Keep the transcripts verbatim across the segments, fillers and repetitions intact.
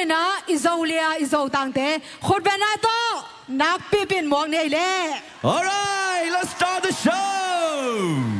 Ina i Zo lia, i Zo tangte khutbetna tawh nakpi pin muak nei leh. Alright, let's start the show.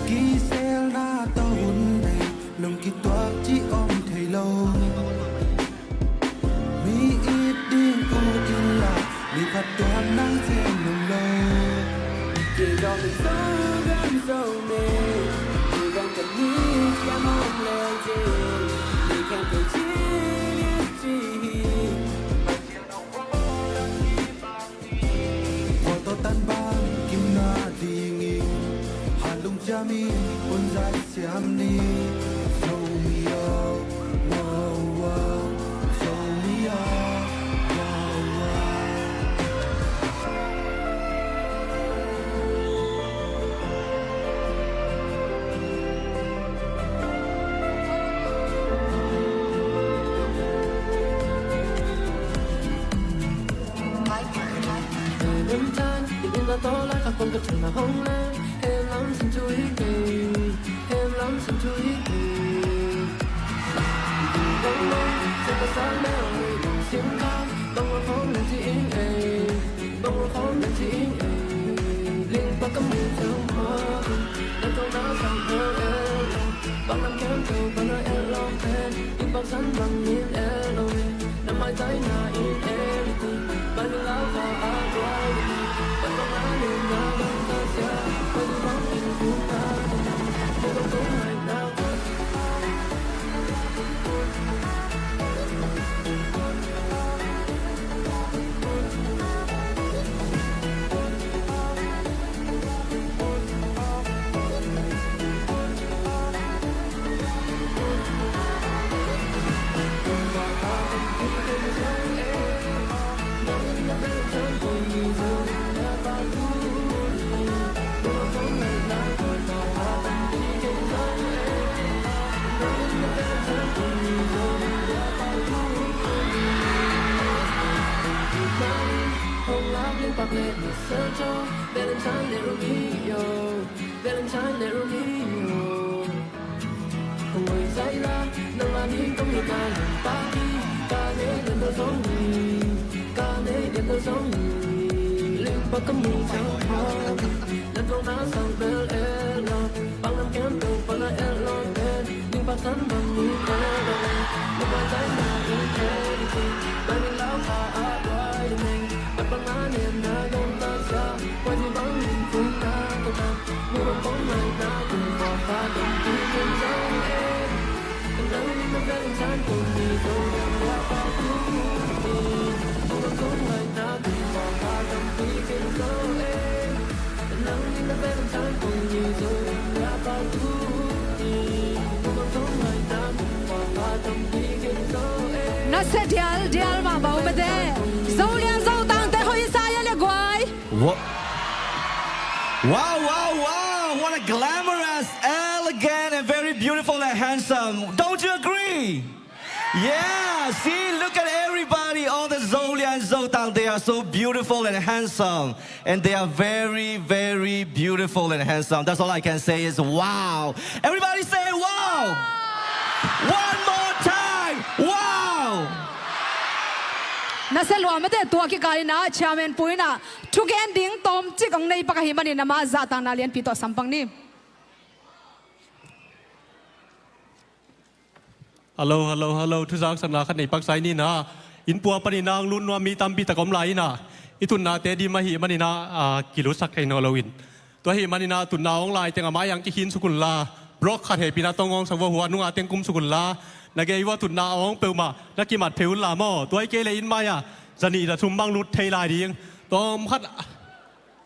Kiselna tawh hun nei, lungkituak cih om thei lo. Mi it ding ut inla, mi phattuam nang sem lum lo. Kei dawh min Zogam Zomi, kei dawh ka mi kiam om lel ding, mi khempeuh genius ci hi. Pawltaw tan bang kimna dingin, hanlung ciamin hun zat siam ni. Zomi aw, wow, wow. Zomi aw, wow, wow. Valentine, i inn a tawh lai khat kong ka tun a hong leng, hemlam sin thu hi kei, hemlam sin thu hi kei. Bang bang, sa ka sang me ong ui ong sim kha, bang bang khong len ci ing ei, bang bang khong len ci ing ei. Ling pa ka mu teu ma, na tawh na sang hel el lo. Bang lam khempeuh bang a et lo pen, i paksan bangin et lo hi. Na maitaina in et lo hi. Bang lam lau kha a guai lo hi. Bang bang a lim na bang ka sia, bang bang in kum na. Bang bang kong ngai na. Hong lak ling pak le na sel cho, Valentine le ro mi yo. Valentine le ro mi yo. Kong oi zai la, nang a ning kong lut na nang pa ki. Ka nei le na zong ni, ka nei le na zong ni. Nasia dial dial mah bawmete. Zolian Zotangte hoih sa ia le guai. Wha-, wow, wow, wow! What a glamorous, elegant, and very beautiful and handsome. Don't you agree? Yeah, see, look at everybody, all the Zolian Zotang, they are so beautiful and handsome. And they are very, very beautiful and handsome. That's all I can say is wow. Everybody say wow! One more time, wow! Nasia lua mete, tua kikal in ah Chairman Pu in ah thugen ding tawmcik hong nei pak ahih manin amah zahtakna lianpi tawh sam pak ni. Hello, hello, hello. Thuzaksakna khat nei pak sa ing in ah, innpua panin ah hong lut nuam mi tampi tak om lai in ah, i tunnate dim ahih manin ah, ah, kilutsak thei nawn lo in. Tua ahih manin ah tunna a hawng lai teng a mai ah hong kikhinsuk un la, block khat hehpihna tawh hong awngsak vo, hua nungah teng kumsuk un la, na gei uh a tunna a hawng peuhmah na kimat thei un la maw. Tua hi kei leh inn mai ah za nih za thum bang lut thei lai ding. Tawmkhat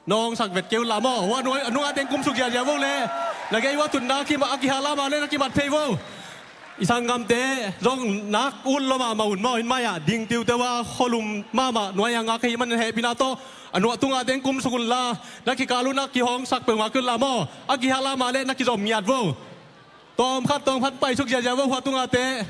na awngsak vet kei un la maw. Hua nung, a nungah teng kumsuk ziahziah vo le, na gei uh a tunna a kima, a kihal a mah le na kimat thei vo. I sanggamte zong nak ut lua mahmah un maw, inn mai ah ding tiuteu a, khualum mahmah, nuai a ngak ahih manin hehpihna tawh a nungah tungah teng kumsuk un la, na kikal un a kihawngsak peuhmah kei un la maw. A kihal a mah le na kizom ngiat vo. Tawmkhat tawmkhat paisuk ziahziah vo, hua tungahte.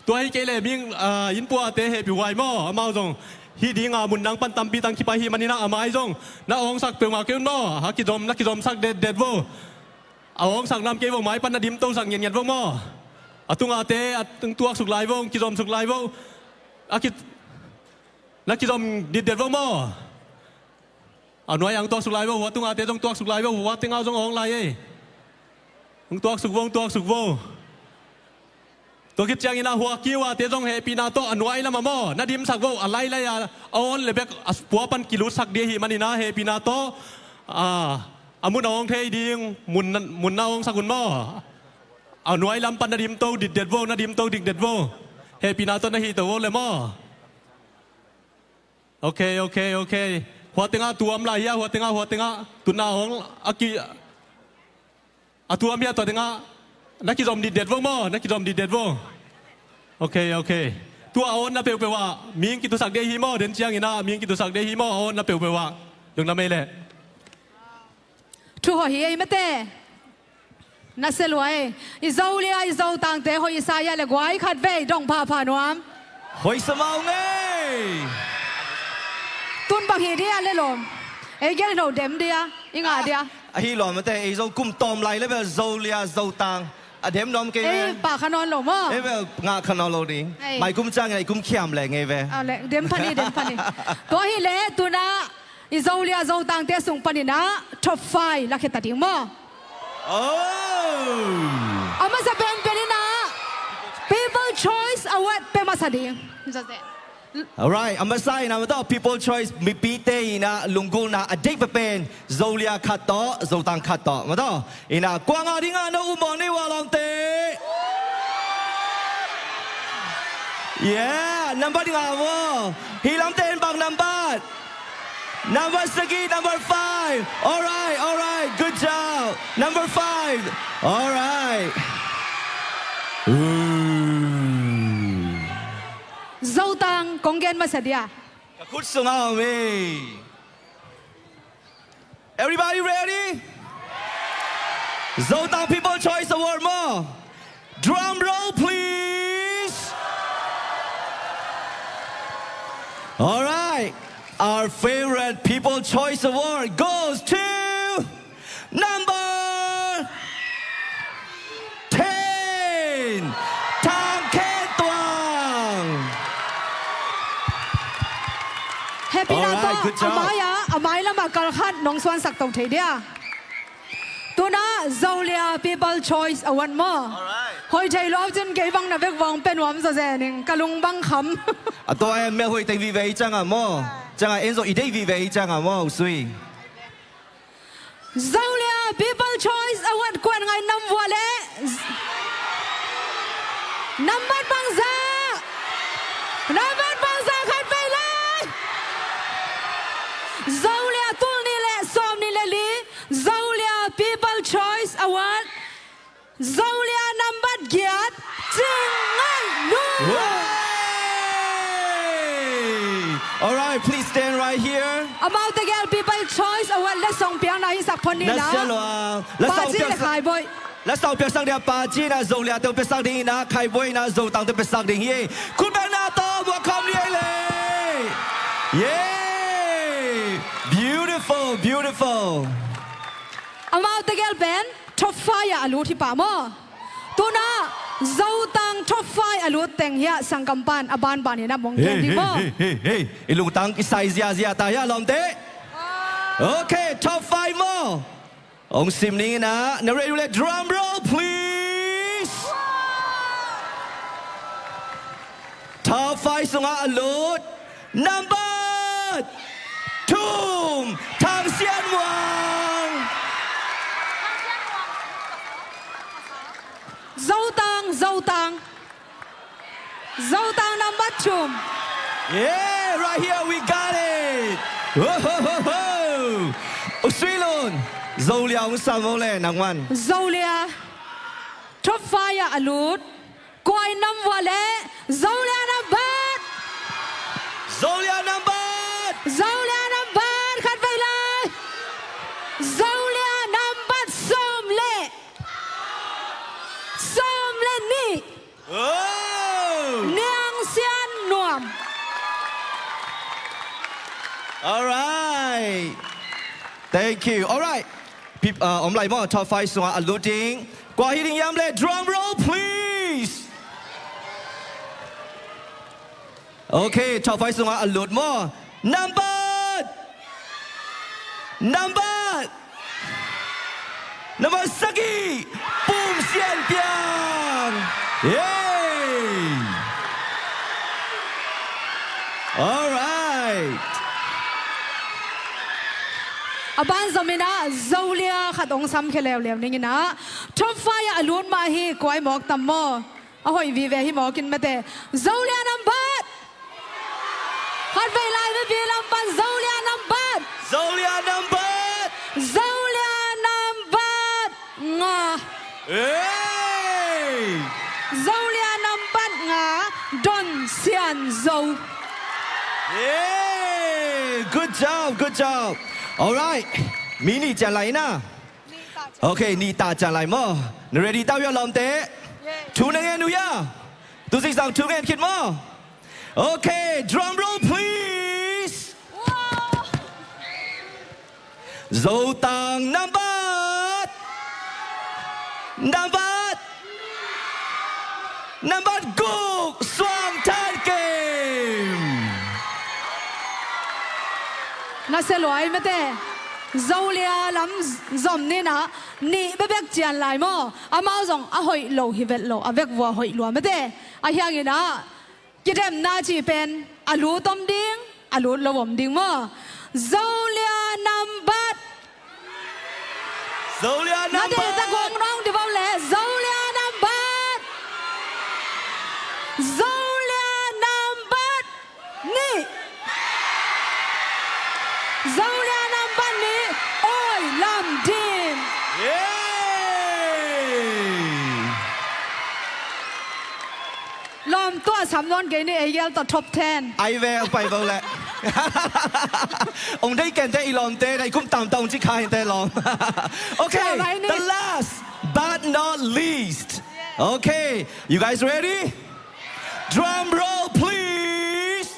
Tua hi kei leh mihing, ah, innpuate hehpih huai maw, amau zong hih dinga mun dang pan tampi tang kipai ahih manin ah, a mai zong na awngsak peuhmah kei un maw. A kizom, na kizomsak detdet vo. A awngsak nam kei vo, mai pan na dimtosak ngiatngiat vo maw. A tungahte a tung tuaksuk lai vo, kizomsuk lai vo. A ki, na kizom ditdet vo maw. A nuai ah hong tuaksuk lai vo, hua tungahte zong tuaksuk lai vo, hua tengah zong a hawng lai ei. Hong tuaksuk vo, hong tuaksuk vo. Tua khit ciangin ah hua kiuahte zong hehpihna tawh a nuai lamah maw, na dimsak vo, a lailai a, a awn le bek a pua pan kilutsak ding ahih manin ah hehpihna tawh, a, a mun a hawng thei ding mun, mun na awngsak un maw. A nuai lam pan na dimto ditdet vo, na dimto ditdet vo. Hehpihna tawh na hihto vo le maw. Ok, ok, ok. Hua tengah tuam lai hia, hua tengah, hua tengah. Tunna hong a ki, a tuam hia, tua tengah. Na kizom ditdet vo maw, na kizom ditdet vo. Ok, ok. Tua a awnna peuhpeuh ah mihing kitusak ding hi maw, den ciangin ah mihing kitusak ding hi maw, a awnna peuhpeuh ah. Dong na mei leh. Thu hoih hi ei mate. Nasia lua ei. I Zolia, i Zotangte hoih i sa ia le guai, khat vei dong phapha nuam. Hoih sa mah ung ei. Tun bang hi dia le lawm. Ei gel no dem dia, i ngah dia. Ahi lawm mate, ei zong kum tawm lai le bel Zolia, Zotang a dem nuam kei ve. Ei pah kha nawn lo maw. Ei bel ngah kha nawn lo ding. Ei. Mai kum ciangin ei kum khiam leh ngei ve. A le, dem phan ni, dem phan ni. Tua hi leh tuna i Zolia Zotangte sung panin ah top five lakhia ta ding maw? Oh. A masa penpen in ah People Choice Award pia masa ding. Alright, a masa in ah mataw People Choice mipite in ah lunggulhna a deih penpen Zolia khat tawh, Zotang khat tawh mataw. In ah kua ngah ding a na um bawn ni, hua lamte? Yeah, nambat ngah maw. Hih lamte in bang nambat? Nambat sagih, number five. Alright, alright, good job. Number five. Alright. Ooh. Zotang kong gen masa dia. Ka khut sungah om hi. Everybody ready? Zotang People Choice Award maw. Drum roll, please. All right. Our favorite People Choice Award goes to number ten, Thang Khen Tuang. Alright, good job. A mai ah, a mai lamah kal khat nong suansak to thei dia. Tuna Zolia People Choice Award maw? Alright. Hoih thei lo cin kei bang na vek vawng pe nuam zaw zen ing, ka lung bang kham. A tua en mel hoih teng vive i ciangah maw? Ciangah en zawh i deih vive i ciangah maw, Sui? Zolia People Choice Award kuan ngai nam vua le nambat bangza, nambat bangza khat vei lai. Zolia tul nih le sawm nih le li Zolia People Choice Award Zolia nambat giat Cing Ngaih Lun. Hey! Alright, please stand right here. Amau tegel People Choice Award letsong piakna hi sak phot ni la. Nasia lua. Letsong piaksak ding a Zolia te piaksak ding hi na, Khai Bawi na Zotang te piaksak ding hi. Khut bengna tawh muak khawm ni ei le. Yay! Beautiful, beautiful. Amau tegel pen top five ah a lut hi pah maw? Tuna Zotang top five a lut teng hiah sangkam pan a banban in a mong gen ding maw? Hey, hey, hey, hey, hey. I lungtang kisai ziazia ta hiah lawmte. Okay, top five maw? Hong sim ning in a, na ready le drum roll please. Top five sungah a lut nambat thum, Thang Sian Muang. Zotang, Zotang. Zotang nambat thum. Yeah, right here we got it. Whoa, ho, ho, ho. U Sui Lun, Zolia hong sam vo le nangman. Zolia top five ah a lut. Kua in nam vua le Zolia nambat. Zolia nambat. Zolia nambat khat vei lai. Zolia nambat sawm le, sawm le nih. Oh. Niang Sian Nuam. Alright. Thank you. Alright. Pip, uh, om lai maw, top five sungah a lut ding. Kua hi ding hiam le drum roll please. Okay, top five sungah a lut maw. Nambat, nambat, nambat sagih, Pum Sian Piang. Yay. Alright. A ban zom in a Zolia khat hong sam khia leuleu ning in a, top five ah a lut mah hi, kua i mawk tam maw? A hoih vive hi mawk in mate. Zolia nambat. Khat vei lai mipi lam pan Zolia nambat. Zolia nambat. Zolia nambat nga. Hey! Zolia nambat nga, Don Sian Zo. Hey! Good job, good job. Alright. Mi nih cian lai na. Okay, nih ta cian lai maw. Na ready tau hia lawmte? Thu na ngen uh hia? Tu zingsang thu ngen khit maw? Okay, drum roll please. Zotang nambat, nambat, nambat guk, Suang Than Kim. Na sia luai mate. Zolia lam zom ni na, nih bebek cian lai maw? Amau zong a hoih lo hi vet lo, a vekvua hoih lua mate. A hiang in a, kidemna cih pen a lut om ding, a lut lo om ding maw? Zolia nambat. Zolia nambat. Na deihtak hong nong di bau le Zolia nambat. Zolia nambat nih. Zolia nambat nih, Oi Lam Dim. Yay! Lawm, tua sam nawn kei ni, ei gel tawh top ten. Ai ve, a pai vo le. Ong dei kente i lawmte, na i kum tam ta ong ci kha hinte lawm. Okay, the last but not least. Okay, you guys ready? Drum roll, please.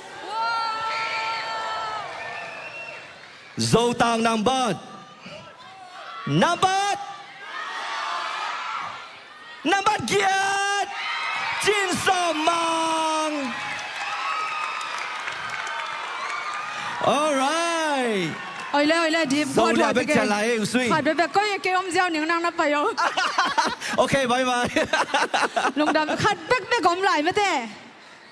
Zotang nambat. Nambat. Nambat giat, Cin Sawm Mang. Alright. Oi le, oi le, dip. Zo lia bek cian lai, eh, Usui. Khat bek bek, koi kei om ziau ning nang na pai o. Okay, bye bye. Lungdam, khat bek bek om lai mate.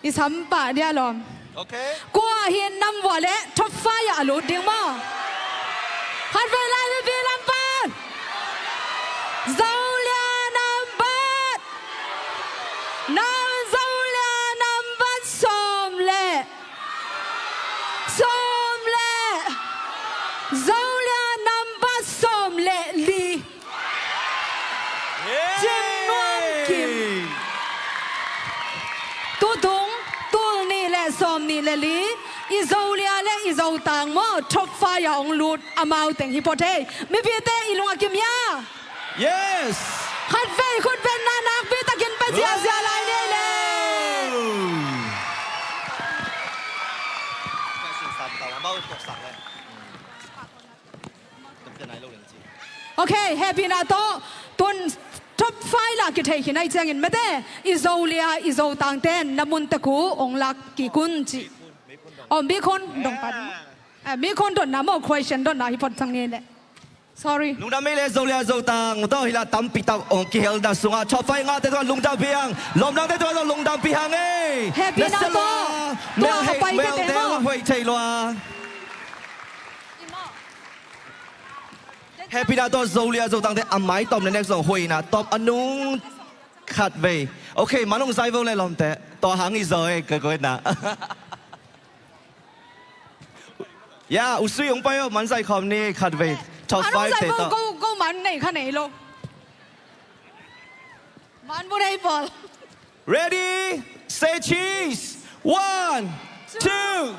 I sam pah dia lawm. Okay. Kua hi nam vua le top five ah a lut ding maw? Khat vei lai, mipi lam pan. Zolia nambat. Nam Zolia nambat sawm le sawm le Zolia nambat sawm le li. Cing Nuam Kim. Tutung tul nih le sawm nih le li, i Zolia le i Zotang maw, top five ah hong lut amau teng hi phot hei. Mipite i lung a kim hia? Yes. Khat vei khut beng na nakpi takin pia ziahziah lai ni ei le. Okay, hehpihna tawh tun top five lah kithei khin ahih ciangin mate, i Zolia i Zotangte na mun tek uh hong lak kik un ci. Oh, mi khun dong pan. Eh, mi khun donna maw, question donna hi phot sang ni le. Sorry. Lungdam ei le, Zolia Zotang tawh hi la, tampi tak hong kihelna sungah top five ngahte tungah lungdampi hang. Lawmdangte tungah lungdampi hang ei. Hehpihna tawh tua hapai khete maw, hoih thei lua. Hehpihna tawh Zolia Zotangte a maitawm le next zong hoihna tawm a nung khat vei. Okay, man hong zai vo le lawmte. Tua hang i zaw ei, ka koihna. Ya, Usui hong pai o, man zai khawm ni khat vei. Top five te tawh. Ko, ko man nei kha nei lo. Man bu nei pawl. Ready, say cheese. One, two.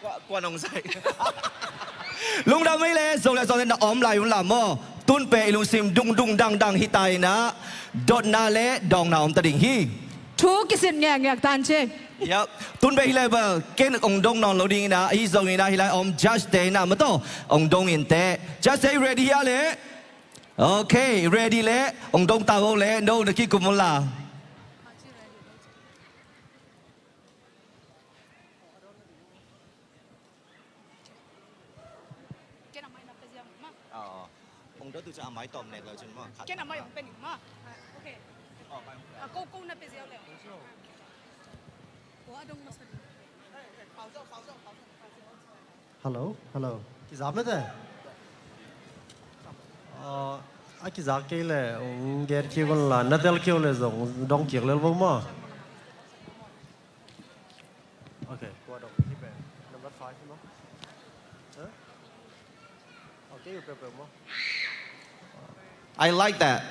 Kua, kua nong zai. Lungdam ei le, Zolia Zotang na om lai un la maw. Tun pen i lungsim dungdung dangdang hi ta in ah, dotna le dawngna om ta ding hi. Thu kisit ngekngek tan ci. Yep. Tun pen hi le bel, ken hong dong nawn lo ding in ah, ahi zongin ah hi lai om judge te in ah maw tawh hong dong in teh. Judge te, ready hia le? Okay, ready le, hong dong ta vo le, no na kikum un la. Ken a mai na pe ziau ni ma. Aa, ong dot tu ca a mai tawm nek lo cun ma. Ken a mai ong pe ni ma. Okay. A ko ko na pe ziau le. Ko a dong masa ni. Hello, hello. Kizap mete. A kizak kei le ong gen kik un la, na tel kio le zong dong kik lel vo ma. Okay. Kua dong hi pen? Number five hi maw? Huh? Okay, you prepare maw? I like that.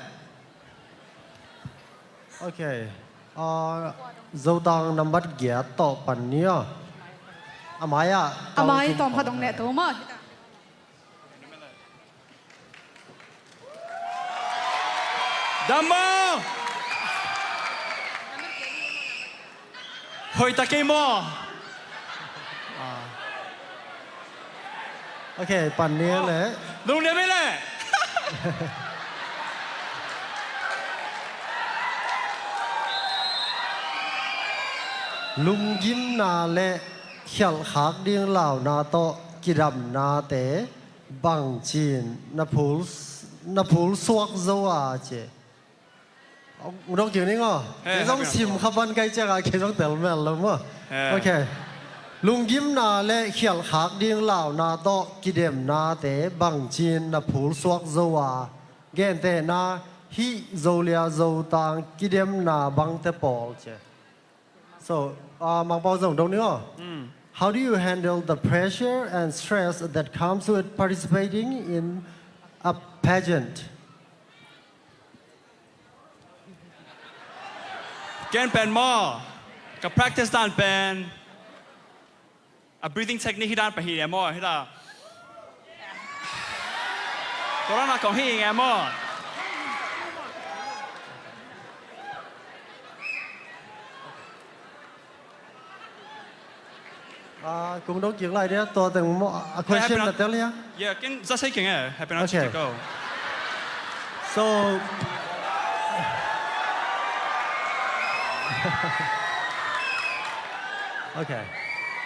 Okay. Uh, Zotang number giat tawh pan ni aw. A mai ah. A mai tawm khat dong neh to maw. Dam maw? Hoih ta kei maw? Ah. Okay, pan ni le. Lungdam ei le. Lunggimna le khialhkhak ding launa tawh kidamnate bangcin na phul, na phul suak zo a ci. Ong dong kik ning aw. Kei zong sim kha pan kai ciangah kei zong tel mel lo maw. Okay. Lunggimna le khialhkhak ding launa tawh kidemnate bangcin na phul suak zo a, gentehna hih Zolia Zotang kidemna bangte pawl ci. So, uh, Mangpau zong dong ni aw. How do you handle the pressure and stress that comes with participating in a pageant? Ken pen maw, ka practice dan pen a breathing technique hi dan pahih e maw, hi ta. Corona kong hi nge maw. Ah, kong dong kik lai dia, tua teng maw, a question na tel hia? Yeah, ken za sei keng e, happy not to go. So, Okay.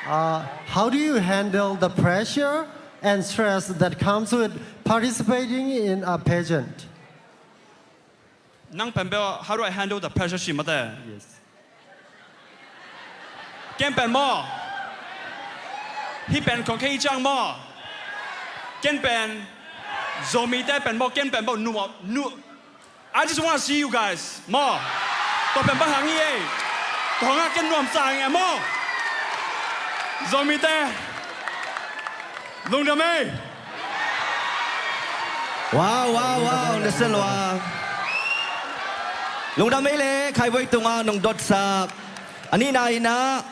Uh, how do you handle the pressure and stress that comes with participating in a pageant? Nang pen bel, how do I handle the pressure, ci mate? Yes. Ken pen maw? Hih pen kong khe hi ciang maw? Ken pen Zomite pen maw? Ken pen maw? Nu maw? Nu. I just wanna see you guys. Maw? Tua pen bang hang hi ei. Tua hangah ken nuamsa hang ei maw? Zomite. Lungdam ei. Wow, wow, wow, na se lua. Lungdam ei le, Khaivoi tungah nong dotsak. A nihna in ah.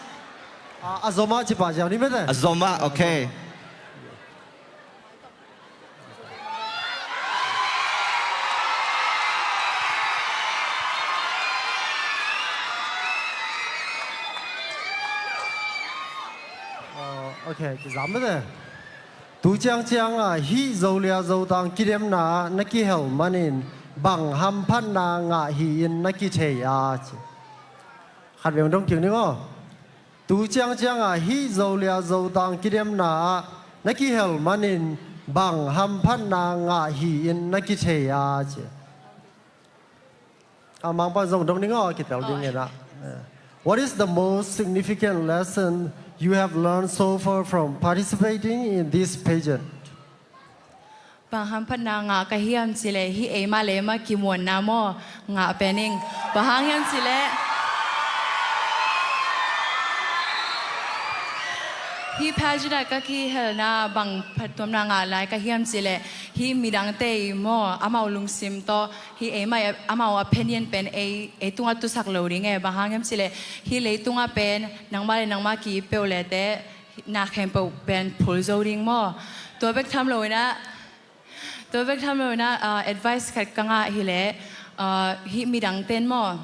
A, a zomah ci pah ziau ni mete. A zomah, okay. Uh, okay, kizam mete. Tu ciangciang ah hih Zolia Zotang kidemna ah na kihel manin bang hamphatna ngah hi-in na kithei a ci. Khat vei hong dong kik ning aw. Tu ciangciang ah hih Zolia Zotang kidemna ah na kihel manin bang hamphatna ngah hi-in na kithei a ci. A Mangpau zong dong ning aw, kitel ding in ah. What is the most significant lesson you have learned so far from participating in this pageant? Bang hamphatna ngah ka hiam cileh hih eimah le eimah kimuanna maw ngah pen ing. Bang hang hiam cileh hih pageant ah ka kihelna bang phattuamna ngah lai ka hiam cileh hih midangte i maw amau lungsim tawh hih eimah amau opinion pen ei, ei tungah tusak lo ding e. Bang hang hiam cileh hih leitungah pen nangmah le nangmah ki peuh le te na khempeuh pen phul zo ding maw? Tua bek tham lo in ah, tua bek tham lo in ah, ah, advice khat ka ngah hileh, ah, hih midang ten maw,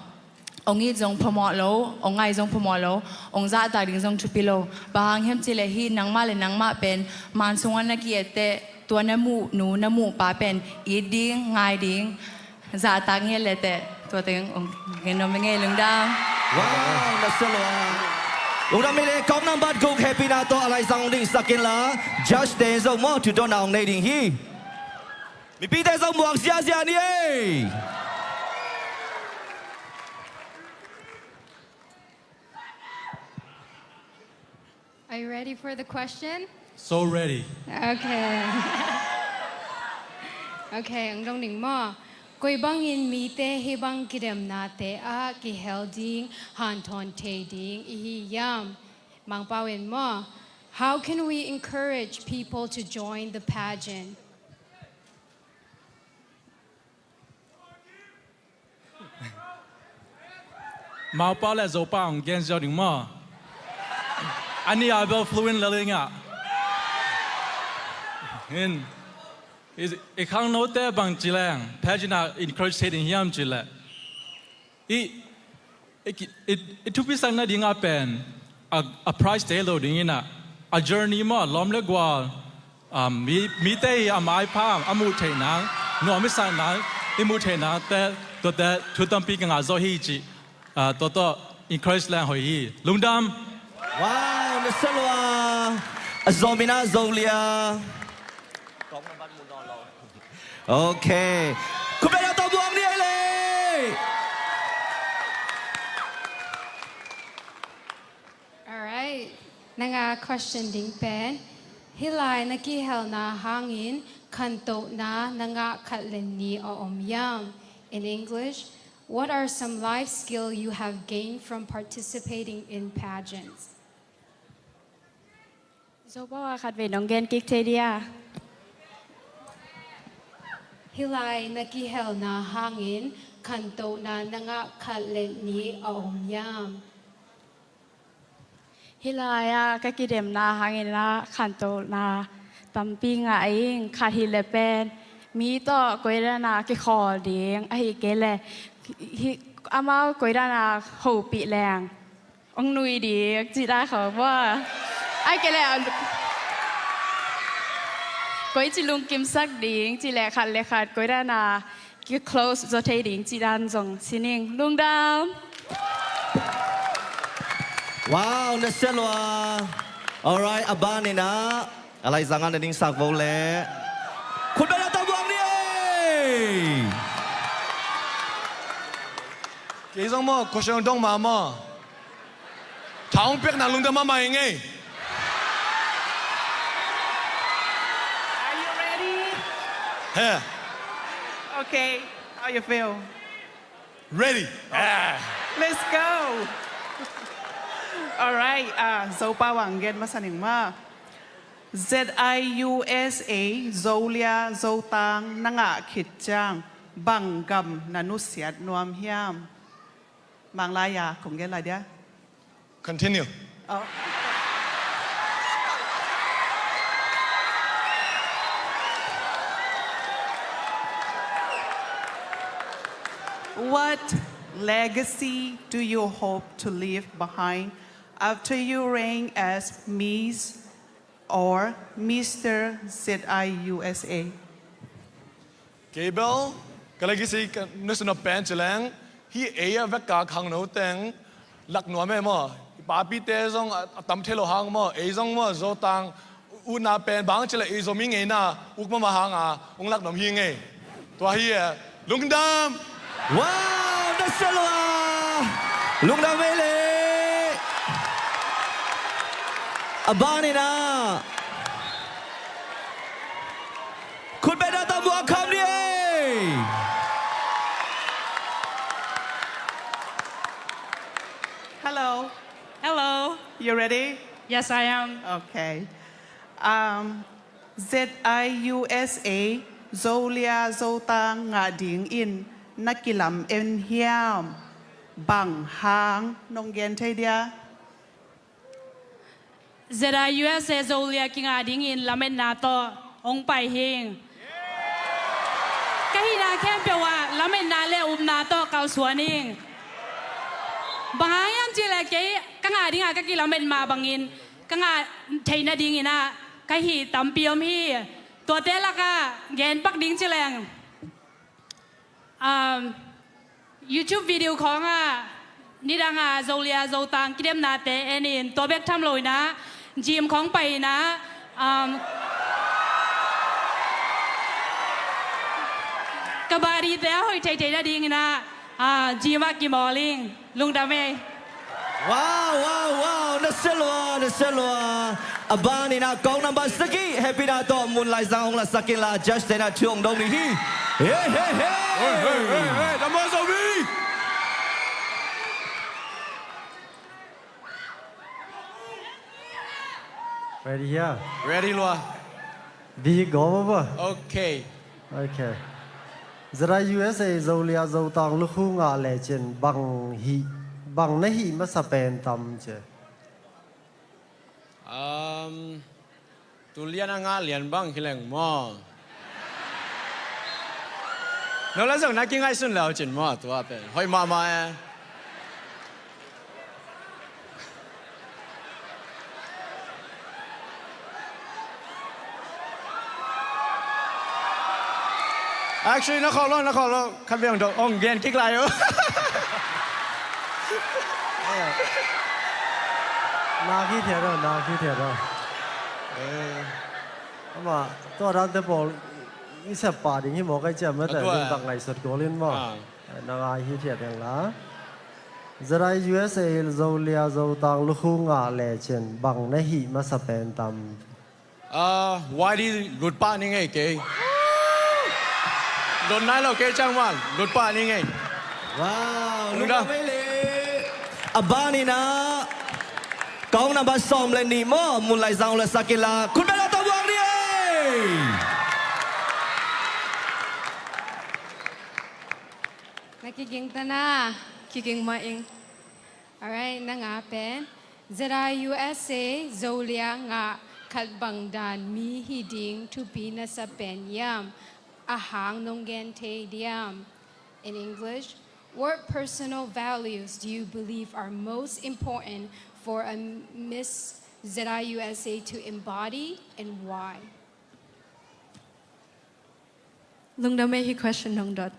ong it zong phamawh lo, ong ngai zong phamawh lo, ong zahtak ding zong thupi lo. Bang hang hiam cileh hih nangmah le nangmah pen man sungah na ki-et teh, tua na muh nu na muh pa pen it ding, ngai ding, zahtak ngiat le teh, tua teng ong gen nuam ing ei. Lungdam. Wow, na se lua. Lungdam ei le, kong nambat guk hehpihna tawh a laizang ong dingsak inla, judge te zong maw thudotna ong nei ding hi. Mipite zong muak ziahziah ni ei. Are you ready for the question? So ready. Okay. Okay, ang dong ning maw. Koi bangin mite hih bang kidemnate ah kihel ding, hanthawn thei ding i hi hiam? Mangpau in maw. How can we encourage people to join the pageant? Maupa le Zopa hong gen ziau ding maw? A nih a bel fluent lel ing ah. In, i, i khangnote bangci leng pageant ah encourage thei ding hiam cih leh, i, i, i, i thupisak nading ah pen a, a prize te lo ding in ah, a journey maw, lawm le gual, um, mi, mite i a maipha a muh theih nang, nuam i sak nang i muh theih nangte, tuate thu tampi ka ngah zaw hi cih, ah, tua tawh encourage leng hoih hi. Lungdam. Wow, na se lua. A zom in ah Zolia. Okay. Khut beng a tawh muang ni ei le. Alright. Nang a question ding pen, hih lai na kihelna hangin khantohna na ngah khat le nih a om hiam? In English, what are some life skill you have gained from participating in pageants? Zopa a khat vei nong gen kik thei dia? Hih lai na kihelna hangin khantohna na ngah khat le nih a om hiam? Hih lai-ah ka kidemna hangin ah khantohna tampi ngah ing. Khat hi le pen mi tawh koidan ah kikhawl ding, ahih kei leh hih amau koidan ah hopih leng ong nui ding cih dan khawng maw. Ahih kei leh koici lungkimsak ding cih leh khat le khat koidan ah kiclose zaw thei ding cih dan zong ci ning. Lungdam. Wow, na sia lua. Alright, a ban in ah, a laizang ah na dingsak vo leh, khutbetna tawh buang ni ei. Kei zong maw, khuasung dong mah maw, tha hong piakna lungdam mahmah ing ei. Are you ready? He. Okay, how you feel? Ready. Ah. Let's go. Alright, ah, Zopau ah gen masa ning maw. Z I U S A, Zolia Zotang na ngah khit ciang bang gam na nusiat nuam hiam? Mang lai a kong gen lai dia. Continue. Oh. What legacy do you hope to leave behind after you reign as Miss or Mister Z I U S A? Kei bel ka legacy ka nusia nop pen ci leng, hih ei a vek a khangno teng lak nuam e maw. I papite zong a, a tam thei lo hang maw, ei zong maw, Zotang utna pen bang ci leh i Zomi ngeina uk mahmah hang a hong lak nuam hi ing ei. Tua hi e. Lungdam. Wow, na sia lua. Lungdam ei leh. A ban in ah, khutbetna tawh buang kham ni ei. Hello. Hello. You ready? Yes, I am. Okay. Um, Z I U S A, Zolia Zotang ngah dingin na kilamen hiam? Bang hang nong gen thei dia? Z I U S A Zolia kingah dingin lametna tawh hong pai hing. Ka hihna khempeuh ah lametna le upna tawh kalsuan hing. Bang hang hiam cih leh kei ka ngah dingah ka kilamet mah bangin ka ngah theih nadingin ah ka hih tampi om hi. Tuate lakah gen pak ding ci leng, um, YouTube video khawngah nidangah Zolia Zotang kidemnate en in, tua bek tham lo in ah gym khawng pai in ah, um, ka body te a hoih theithei nadingin ah, ah, gym ah kimawl ing. Lungdam ei. Wow, wow, wow. Na sia lua, na sia lua. A ban in ah kong number sagih hehpihna tawh Moonlight Zang hong lasak inla, judge te in ah thu hong dong ni hi. Hey, hey, hey. Hey, hey, hey, hey. Dam maw Zomi. Ready hia? Ready lua. Big over. Okay. Okay. Z I U S A Zolia Zotang lukhu ngah lecin bang hih, bang na hih masa pen tam ci? Um, tu lian a ngah lian bang hi leng maw. No la zong na kingaihsun le uh cin maw, tua pen hoih mahmah e. Actually, na khawk lo, na khawk lo. Khat vei hong dong, hong gen kik lai uh. Nak hi thiat uh, nak hi thiat uh. Eh. Amah, tua dante pawl i sep pah ding hi maw, kai ciam mete. A tua ding tak ngaihsut kul in maw. Ah. Na ngai hi thiat ding la. Z I U S A Zolia Zotang lukhu ngah lecin bang na hih masa pen tam? Ah, Y D lut pah ning ei kei. Lut nai lo kei ciang man, lut pah ning ei. Wow, lungdam. Lungdam ei le. A ban in ah kong number sawm le nih maw, Moonlight Zang hong lasak inla, khutbetna tawh buang ni ei. Na kiging ta na, kiging mah ing. Alright, na ngah pen Z I U S A Zolia ngah khat bang dan mi hi ding thupi na sa pen hiam? A hang nong gen thei diam? In English, what personal values do you believe are most important for a Miss Z I U S A to embody, and why? Lungdam ei, hih question nong dot.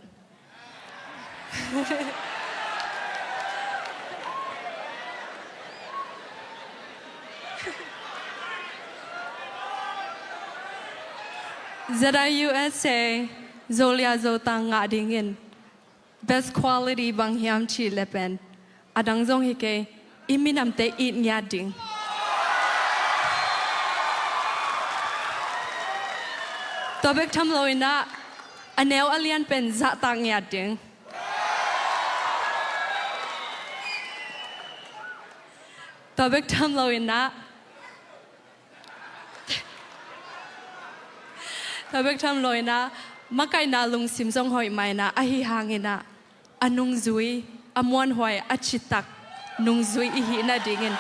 Z I U S A Zolia Zotang ngah dingin best quality bang hiam cih leh pen a dang zong hi kei, i minamte it ngiat ding. Tua bek tham loin ah a neu a lian pen zahtak ngiat ding. Tua bek tham loin ah Tua bek tham loin ah makaihna lungsim zong hoih mah in ah, ahi hangin ah a nungzui, a muanhuai, a citak nungzui i hih nadingin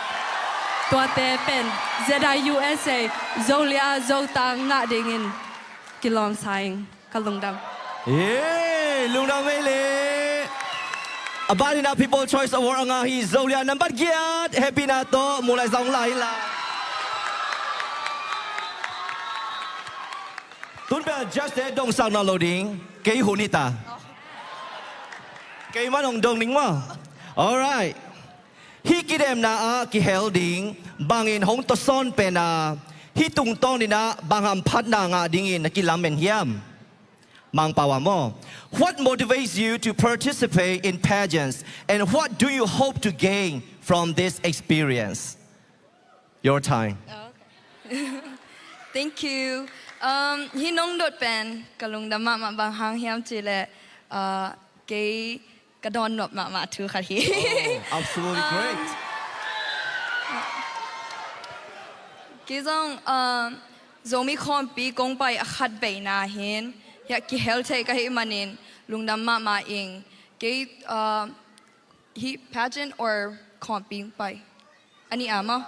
tuate pen Z I U S A Zolia Zotang ngah dingin kilawm sa ing. Ka lungdam. Yee, lungdam ei leh. A ban in ah People Choice Award a ngah hi Zolia nambat giat, happy na tawh, mu lai zong lai la. Tun pen judge te dongsak nawn lo ding, kei hun hi ta. Kei man hong dong ding maw. Alright. Hih kidemna ah kihel ding bangin hong tawsawn pen a, hih tungtawnin ah bang hamphatna ngah dingin na kilamen hiam? Mangpau ah maw. What motivates you to participate in pageants and what do you hope to gain from this experience? Your time. Oh, okay. Thank you. Um, hih nong dot pen ka lungdam mahmah, bang hang hiam cih leh, uh, kei ka dawn nop mahmah thu khat hi. Oh, absolutely great. Um, kei zong, um, Zomi khawmpi kong pai a khat veina hin hiah kihel thei ka hih manin lungdam mahmah ing. Kei, uh, hih pageant or khawmpi pai? A nih a maw?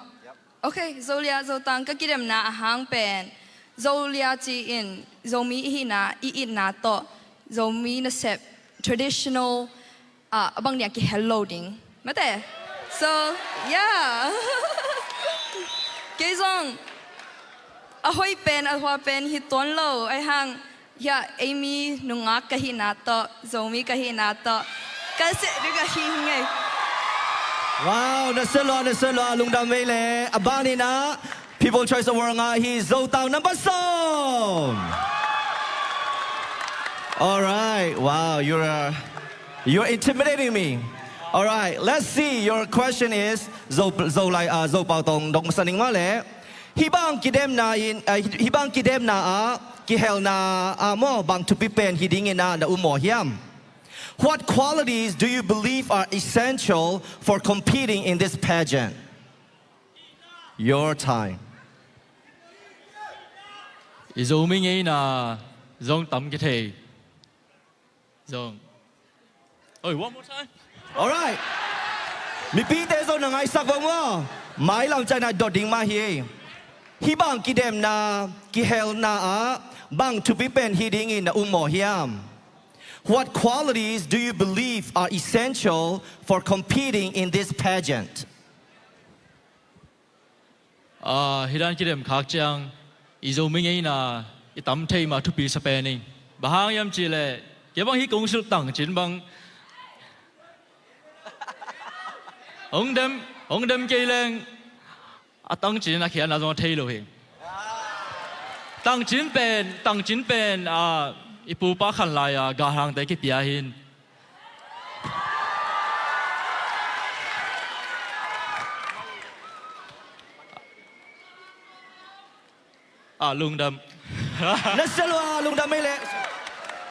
Okay, Zolia Zotang ka kidemna a hang pen Zolia ci-in Zomi i hihna, i itna tawh Zomi nasep traditional, ah, a bang nia kihel lo ding. Mate? So, yeah. Kei zong a hoih pen, a hua pen hi tuan lo, ahi hang hiah ei mi nungak ka hihna tawh, Zomi ka hihna tawh ka seh ding ahi hi ngei. Wow, na sia lua, na sia lua, lungdam ei leh. A ban in ah People Choice Award ngah hi Zotang nambat sawm. Alright, wow, you're, uh, you're intimidating me. Alright, let's see. Your question is, Zo, Zo lai, uh, Zopau tawh dong masa ning maw leh. Hih bang kidemna in, uh, hih bang kidemna ah, kihelna ah maw, bang thupi pen hi dingin ah na um maw hiam? What qualities do you believe are essential for competing in this pageant? Your time. I Zomi ngeina zong tam kithei. Zong. Oi, one more time. Alright. Mipite zong na ngaisak vong maw. Mailam ciangin ah dot ding mah hi. Hih bang kidemna, kihelna ah bang thupi pen hi dingin na um maw hiam? What qualities do you believe are essential for competing in this pageant? Ah, hih dan kidem khak ciang i Zomi ngeina i tam thei mah thupi sa pen ing. Bang hang hiam cih leh kei bang hih kong silh tangcin bang hong dem, hong dem kei leng a tangcin a khiatna zong a thei lo hi. Tangcin pen, tangcin pen, ah, i pupa khan lai a galhangte kipia hi. Ah, lungdam. Na sia lua, lungdam ei leh.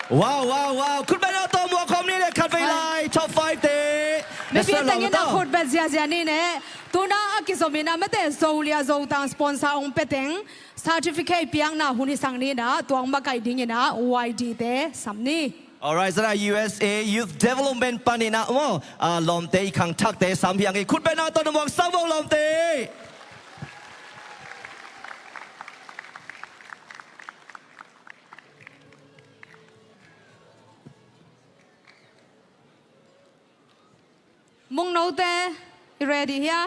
Wow, wow, wow. Khutbetna tawh muak khawm ni leh khatvei lai top five te. Na sia lua tengin a tawh khutbet ziazia ni leh. Tuna a kizom in ah mate Zolia Zotang sponsor hong pia teng certificate piakna hun hi sang ni in ah, tua hong makaih dingin ah Y D te sam ni. Alright, Z I U S A Youth Development panin ah maw, ah, lawmte i khangthakte sam hi ing ei. Khutbetna tawh na muak sam vo lawmte. Mungnote, i ready hia?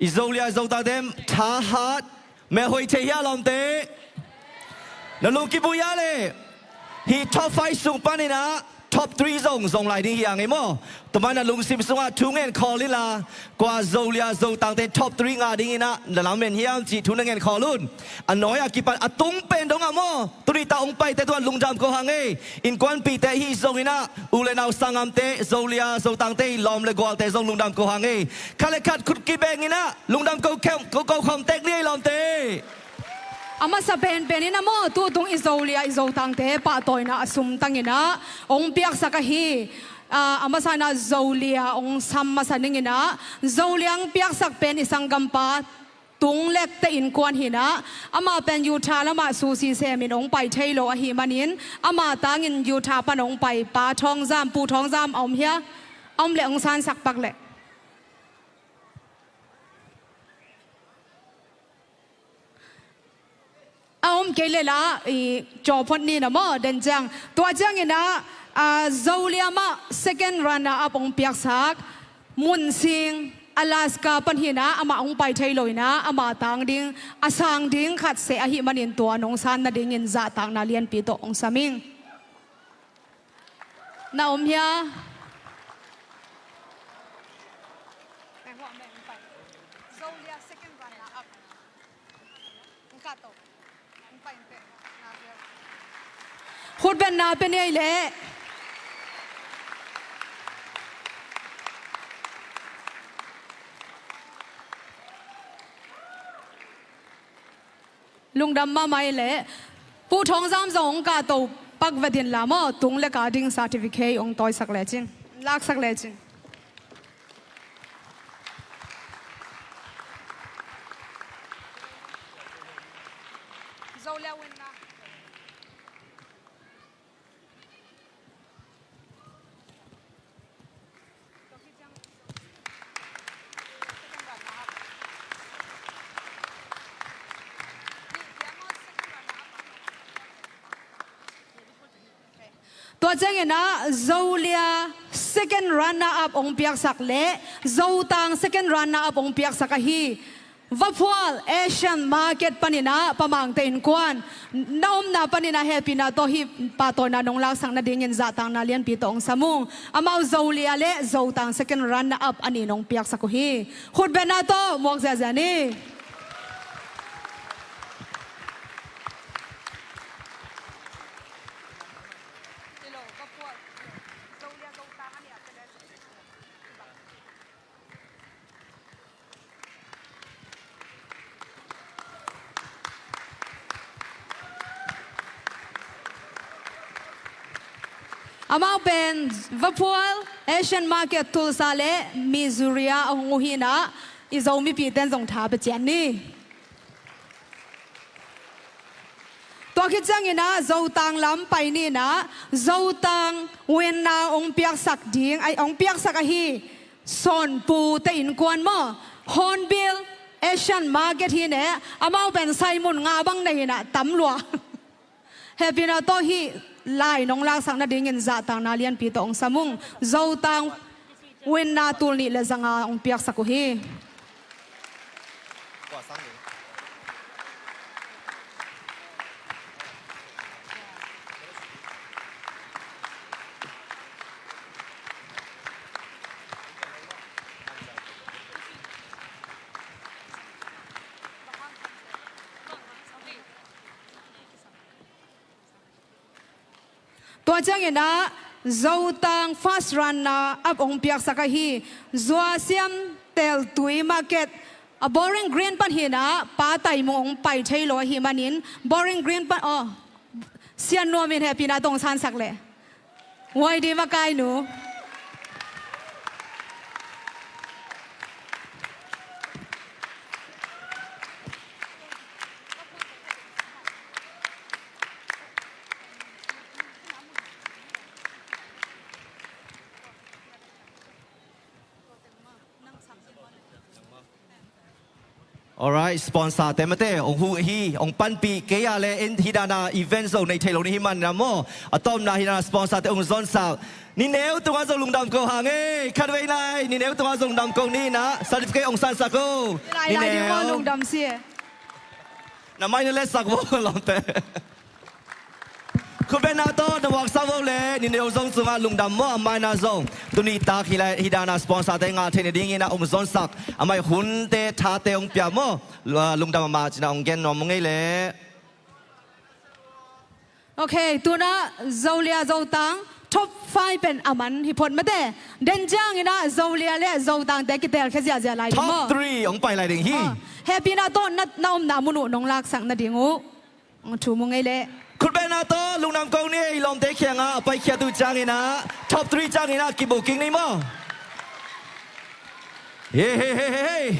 I Zolia Zotangte thahat, melhoih thei hia lawmte? Na lung kibui a leh, hih top five sung panin ah top three zong zong lai ding hi a ngei maw? Tua manin na lungsim sungah thu ngen khawl inla, kua Zolia Zotangte top three ngah dingin ah na lamen hiam cih thu na ngen khawl un. A nawi a kipan a tung pen dongah maw, tuni tak hong paite tungah lungdam ko hang ei. Innkuanpihte ahi zongin ah, u le nau sanggamte, Zolia Zotangte i lawm le gualte zong lungdam ko hang ei. Khat le khat khut kibengin ah lungdam ko khawm, ko, ko khawm tek ni ei lawmte. A masa penpen in ah maw, tutung i Zolia i Zotangte pahtawina a sumtangin ah hong piaksak ahi. A, a masa in ah Zolia hong sam masa ning in ah, Zolia hong piaksak pen i sanggampa Tung Lek te innkuan hi in ah, amah pen Utah lamah sushi semin hong pai thei lo ahih manin, amah tangin Utah pan hong pai Pa Thawng Zam, Pu Thawng Zam a om hia? A om leh hong sansak pak leh. A om kei leh la, i, cawphot ni na maw, den ciang. Tua ciangin ah, a, Zolia mah second runner up hong piaksak, Mun Sing, Alaska pan hi in ah, amah hong pai thei lo in ah, amah tang ding, a sang ding khat seh ahih manin tua nong san nadingin zahtakna lianpi tawh hong sam ing. Na om hia? Khut beng na pia ni ei leh. Lungdam mahmah ei leh. Pu Thawng Zam zong hong kahto pak vet inla maw, Tung Lek a ding certificate hong tawisak lecin, laksak lecin. Tua ciangin ah Zolia second runner up hong piaksak leh Zotang second runner up hong piaksak ahi. Vaphual Asian Market panin ah Pa Mangte innkuan, na omna panin ah hehpihna tawh hih pahtawina nong laksak nadingin zahtakna lianpi tawh hong sam ung. Amau Zolia le Zotang second runner up a nih nong piaksak uh hi. Khutbetna tawh muak ziahziah ni. Amau pen Vaphual Asian Market Tulsa le Missouri ah a hong uh hi in ah, i Zo mipite in zong tha pia ciat ni. Tua khit ciangin ah Zotang lam pai ni in ah, Zotang winner hong piaksak ding, ai, hong piaksak ahi Sawn Pu te innkuan maw, Hornbill Asian Market hi in eh, amau pen saimun nga bang nei in ah tam lua. Hehpihna tawh hih lai nong laksak nadingin zahtakna lianpi tawh hong sam ung. Zotang winner tul nih le zanga hong piaksak uh hi. Tua ciangin ah Zotang first runner up hong piaksak ahi Zuasiam Teltui Market, a Bowling Green pan hi in ah, Pa Taimung hong pai thei lo ahih manin Bowling Green pan, aw, Sian Nuam in hehpihna tawh hong sansak leh. Huai di makainu. Alright, sponsor te mate, ong hu hi, ong panpih kei a le, en hidana event zong nei thei lo ni hi man na maw. A tawpna hidana sponsor te ong zonsak. Ni neu tunga zong lungdam ko hang e, khat vei lai, ni neu tunga zong lungdam ko ni na, certificate ong sansak ko. Lai lai ding maw, lungdam si e. Na mai na letsak maw, lawmte. Khutbetna tawh na waksak vo le, ni neu zong cungah lungdam maw, a maina zong. Tuni tak hi lai, hidana sponsor te ngah thei nadingin a ong zonsak. A mai hunte thate ong pia maw. Lungdam a mah cina ong gen nuam ngei le. Ok, tuna Zolia Zotang top five pen a man hi phot mate. Den ciangin a Zolia le Zotang te kitel khia ziahziah lai ding maw. Top three ong pai lai ding hi. Happy na tawh na omna mun uh nong laksak nading uh. Thu mu ngei le. Khutbetna tawh lungdam ko ni, lawmte kiangah a paikhiat uh ciangin ah top three ciangin ah kibooking ni maw. Hey, hey, hey, hey, hey.